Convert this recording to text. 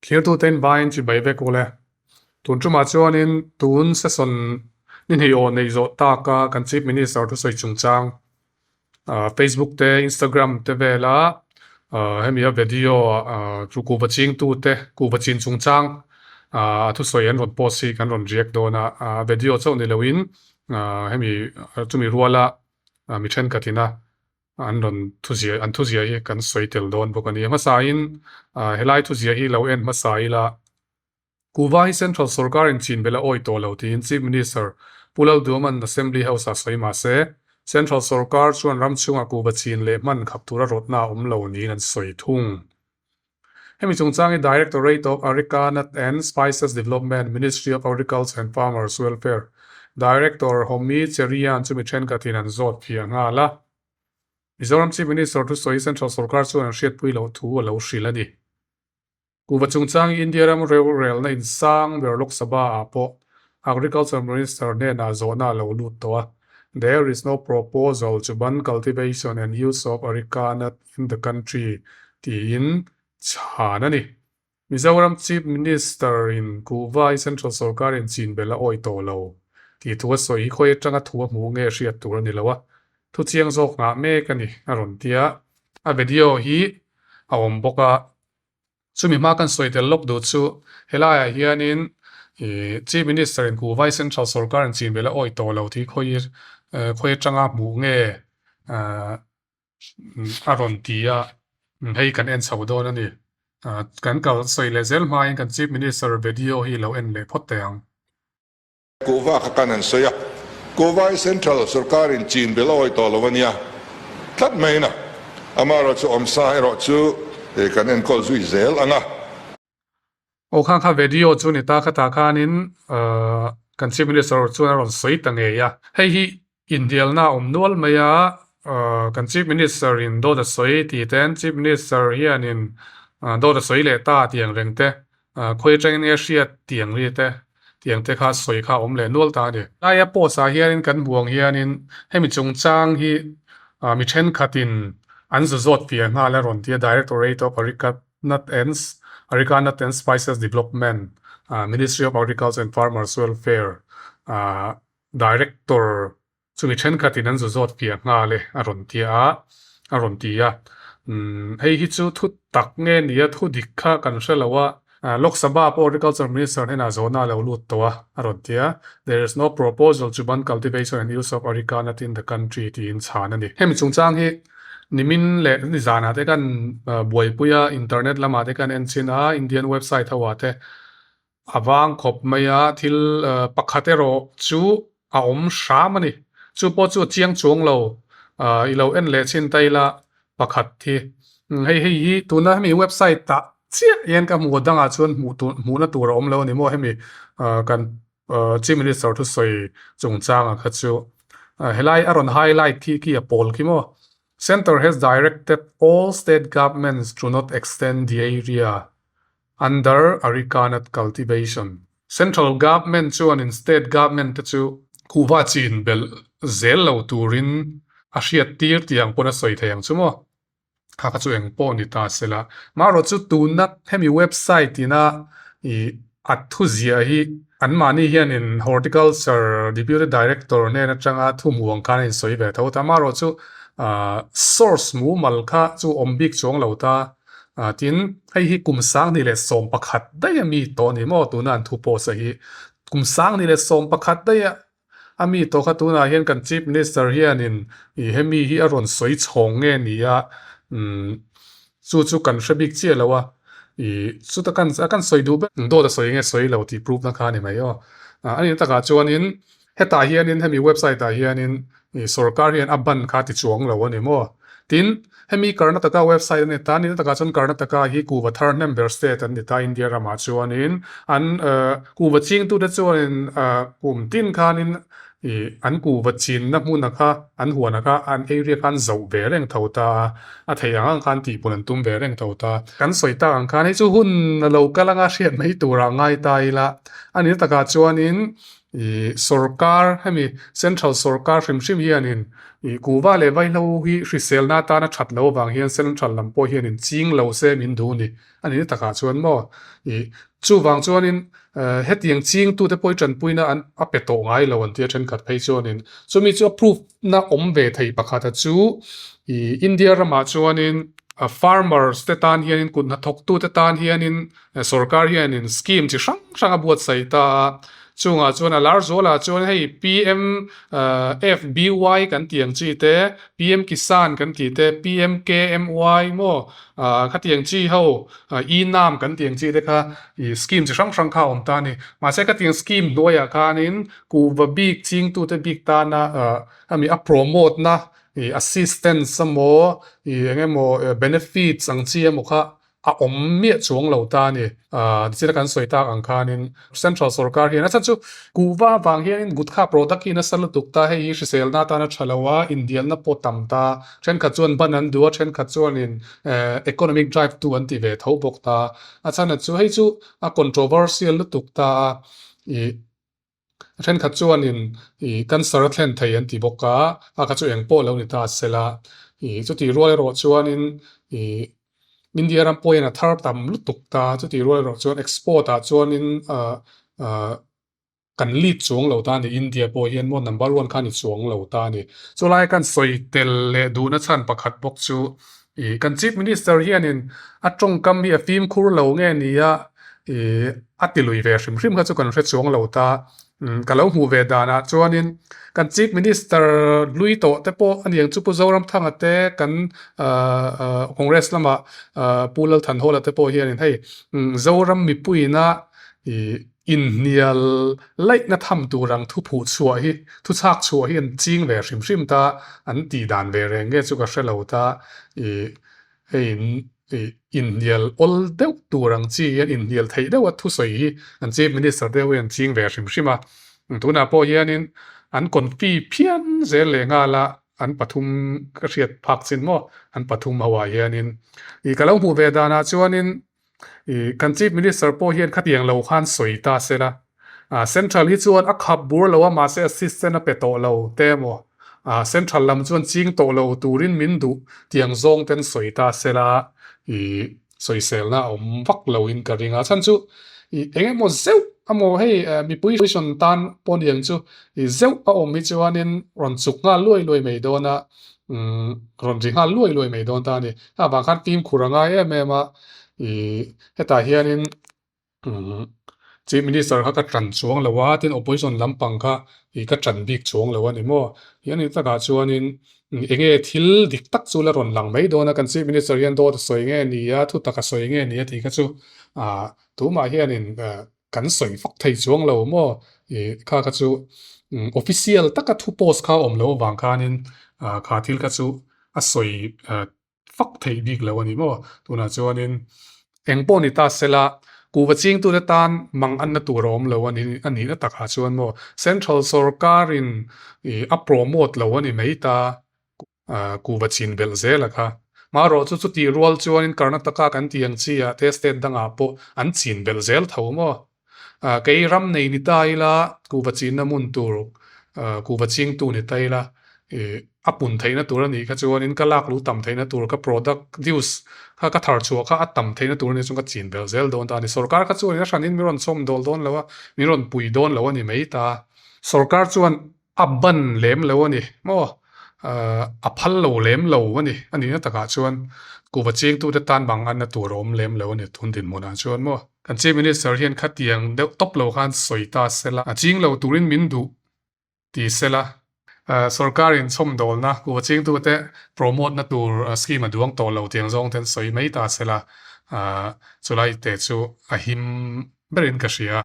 Thlirtute in vaiin chibai vek ule. Tun tumah chuanin tun session ni hnih aw neih zawh taka kan Chief Minister thusawi chungchang Facebook te Instagram te vela hemi a video ah chu kuhva chingtute kuhva chin chungchang a thusawi an rawn post hi kan rawn react dawn a, a video chauh ni loin hemi chumi ruala mi thenkhatin a An rawn thuzia an thuzia hi kan sawi tel dawn bawk a ni. Hmasain helai thuzia hi lo en hmasa ila, Kuva hi Central sorkar in chin belh a awi tawh lo tiin Chief Minister Pu Lalduaman Assembly House ah sawi mah se, Central sorkar chuan ram chhungah kuva chin leh hman khap tura rawtna a awm lo niin an sawi thung. Hemi chungchang hi Directorate of Areca Nut and Spices Development, Ministry of Agriculture and Farmers Welfare Director Homi Cherian chu mi thenkhatin an zawt phiah nghal a. Mizoram Chief Minister thusawi Central Sorkar chuan an hriatpui loh thu a lo hrilh a ni. Kuhva chungchang hi India ram rorelna insang ber Lok Sabha ah pawh Agriculture Minister hnenah zawhna a lo lut tawh a. There is no proposal to ban cultivation and use of areca nut in the country tiin chhan a ni. Mizoram Chief Minister in kuhva hi Central sorkar in chin belh a awi tawh lo tih thu a sawi hi khawi atanga thu a hmuh nge hriat tur a ni lo a, thu chiang zawk nghah mek a ni a rawn ti a. A video hi a awm bawk a, chumi hma kan sawi tel lawk duh chu helaiah hianin ih Chief Minister in kuhva hi Central sorkar in chin belh a awi tawh lo tih khawi khawi atanga hmuh nge ah A rawn ti a, hei kan en chho dawn a ni. Kan kal sawi leh zel hmain kan Chief Minister video hi lo en leh phawt teh ang. Kuhva kha kan han sawi a, Kuhva hi Central sorkarin chin belh a awi tawh lo a nia tlat mai na. Amaherawhchu awmsa erawh chu kan enkawl zui zel ang a. Aw khan kha video chu ni ta khatah khanin kan Chief Minister chuan a rawn sawi ta ngei a. Hei hi inhnialna a awm nual mai a, kan Chief Minister in dawt a sawi tih ten Chief Minister hianin dawt a sawi leh ta tih ang reng te, khawi atangin nge hriat tih ang ri te tih ang te kha sawi kha a awm leh nual ta a ni. Laia post ah hianin kan buang hianin hemi chungchang hi mi thenkhatin an zu zawt fiah nghal a rawn ti a, Directorate of Agriculture Nut and Areca Nut and Spices Development, Ministry of Agriculture and Farmers Welfare Director chu mi thenkhatin an zu zawt fiah nghal e a rawn ti a, a rawn ti a. Hei hi chu thu tak nge ni a, thu dik kha kan hre lo a. Lok Sabha pawh Agriculture Minister hnenah zawhna a lo lut tawh a, a rawn ti a. There is no proposal to ban cultivation and use of areca nut in the country tiin chhan a ni. Hemi chungchang hi Nimin leh nizanah te kan buaipui a, internet lamah te kan en chin a, Indian website ho ah te a vang khawp mai a, thil pakhat erawh chu a awm hram a ni. Chu pawh chu a chiang chuang lo, i lo en leh chin ta ila pakhat hi. Hei hei hi tuna hemi website ah chiah hian ka hmuh dangah chuan hmuh tur hmuhna tur a awm lo a ni maw hemi kan Chief Minister thusawi chungchanga kha chu helai a rawn highlight khi khi a pawl khi maw Centre has directed all state governments to not extend the area under areca nut cultivation. Central government chuanin state government te chu kuhva chin belh zel lo turin a hriat tir tih ang pawn a sawi thei ang chu maw. Kha kha chu eng pawh ni ta se la. Marawh chu tuna hemi website ina ih a thuziah hi anmahni hianin Horticulture Deputy Director hnen atanga thu hmuh ang khan a insawi ve tho ta. Marawh chu ah source mumal kha chu awm bik chuang lo ta. Ah tin hei hi kum 2011 daih a mi tawh a ni maw tuna an thu post a hi. Kum 2011 daih a A mi tawh kha tunah hian kan Chief Minister hianin ih hemi hi a rawn sawi chhawng nge ni a, umm chu chu kan hre bik chiah lo a, ih chuta kan a kan sawi duh ber. Dawt a sawi nge sawi lo tih proof na kha a ni mai aw. A nih takah chuanin hetah hianin hemi website ah hianin ih sorkar hian a ban kha a ti chuang lo a ni maw? Tin, hemi Karnataka website a ni ta, nihna takah chuan Karnataka hi kuhva thar hnem ber state an ni ta India ramah chuanin an kuhva chingtute chuanin kum tin khanin ih an kuhva chinna hmuna kha an huana kha an area kha an zoh ve reng tho ta a, a theih ang ang khan tihpun an tum ve reng tho ta. Kan sawi tak ang khan hei chu hun a lo kal anga hriat mai turah ngai ta ila, a nihna takah chuanin. Ih sorkar hemi central sorkar hrim hrim hianin ih kuhva leh vaihlo hi hriselna atana that loh avang hian central lam pawh hianin ching lo se min duh a ni. A ni takah chuan maw ih chuvang chuanin hetiang chingtute pawh hi tanpuina an a pe tawh ngai lo an tia thenkhat phei chuanin chumi chu a proof na awm ve thei pakhata chu ih India ramah chuanin farmers te tan hianin kut hnathawktute tan hianin Sorkar hianin scheme chi hrang hrang a buatsaih ta a, chungah chuan a lar zualah chuan hei PM FBY kan tih ang chi te, PM Kisan kan tih te, PM KMY maw khatiang chi ho E-Naam kan tih ang chi te kha ih scheme chi hrang hrang kha a awm ta a ni. Mahse khatiang scheme hnuaiah khanin kuhva bik chingtute bik tana ami a promote na ih assistance emaw ih eng emaw benefits ang chi emaw kha a awm miah chuang lo ta a ni. Nichina kan sawi tak ang khanin Central sorkar hian a chhan chu kuhva avang hianin gutkha product hi nasa lutuk ta, hei hi hriselna atana tha lo a, indialna pawh tam ta, thenkhat chuan ban an duh a, thenkhat chuanin economic drive tu an ti ve tho bawk ta. A chhan chu hei chu a controversial lutuk ta a, ih A thenkhat chuanin ih cancer a thlen thei an ti bawk a, a kha chu eng pawh lo ni ta sela. Ih chutih rual erawh chuanin ih India ram pawh hian a thar tam lutuk ta, chutih rual erawh chuan export ah chuanin ah ah kan lead chuang lo ta a ni, India pawh hian maw number one kha a ni chuang lo ta a ni. Chulai kan sawi tel leh duhna chhan pakhat bawk chu ih kan Chief Minister hianin a tawngkam hi a fimkhur lo nge nia ih a ti lui ve hrim hrim kha chu kan hre chuang lo ta. Ka lo hmuh ve danah chuanin kan Chief Minister hlui tawh te pawh a niang chu Pu Zoramthanga te kan Congress lama Pu Lalthanhawla te pawh hianin hei Zoram mipuiina ih inhnial laihna tham tur ang thu phuh chhuah hi thu chhak chhuah hi an ching ve hrim hrim ta an tih dan ve reng nge chu ka hre lo ta ih Hei ih inhnial awl deuh tur ang chi hian inhnial theih deuh a thusawi hi an Chief Minister te ho hi an ching ve hrim hrim a. Tunah pawh hianin an confi phian zel leh nghal a, an pathum ka hriat phak chin maw an pathum ho ah hianin ih ka lo hmuh ve danah chuanin Ih kan Chief Minister pawh hian khatiang lo khan sawi ta se la, ah Central hi chuan a khap bur lo a mahse assistant a pe tawh lo te emaw, ah Central lam chuan ching tawh lo turin min duh tiang zawng ten sawi ta se la, ih sawiselna a awm vak lo in ka ring a. Chhan chu ih eng emaw zeuh emaw hei mipui hrawn tan pawh niang chu ih zeuh a awm hi chuanin rawn chuk nghal luai luai mai dawn a, umm rawn ri nghal luai luai mai dawn ta a ni. A vang khan fimkhur a ngai em em a, ih hetah hianin umm Chief Minister kha ka tan chuang lo a, tin opposition lampang kha ih ka tan bik chuang lo a ni maw. Ih a ni takah chuanin eng nge thil dik tak chu la rawn lang mai dawn a, kan Chief Minister hian dawt a sawi nge ni a, thutak a sawi nge ni a tih kha chu ah tumah hianin kan sawi fak thei chuang lo maw ih kha kha chu official taka thu post kha a awm loh avang khanin ah kha thil kha chu a sawi fak theih bik lo a ni maw tunah chuanin eng pawh ni ta sela kuhva chingtute tan mang anna tur a awm lo a ni a nihna takah chuan maw central sorkarin ih a promote lo a ni mai ta. Kuhva chin belh zel a kha. Marawh chu chutih rual chuanin Karnataka kan tih ang chi ah te state dangah pawh an chin belh zel tho maw? Kei ram nei ni ta ila kuhva chinna hmun tur kuhva chingtu ni ta ila a pun theihna tur a nih kha chuanin ka lak luh tam theihna tur ka product dues kha ka thar chhuah kha a tam theihna tur a nih chuan ka chin belh zel dawn ta a ni. Sorkar kha chuanin a hranin min rawn chhawm dawl dawn lo a, min rawn pui dawn lo a ni mai ta. Sorkar chuan A ban lem lo a ni maw? A phal lo lem lo a ni. A nihna takah chuan kuhva chingtute tan bang anna tur a awm lem lo a ni tun dinhmunah chuan maw? Kan Chief Minister hian khatiang deuh tawp lo khan sawi ta sela, a ching lo turin min duh ti sela. Sorkarin chhawmdawlna kuhva chingtute promote na tur scheme a duang tawh lo tiang zawng ten sawi mai ta sela, chulai te chu a him berin ka hria.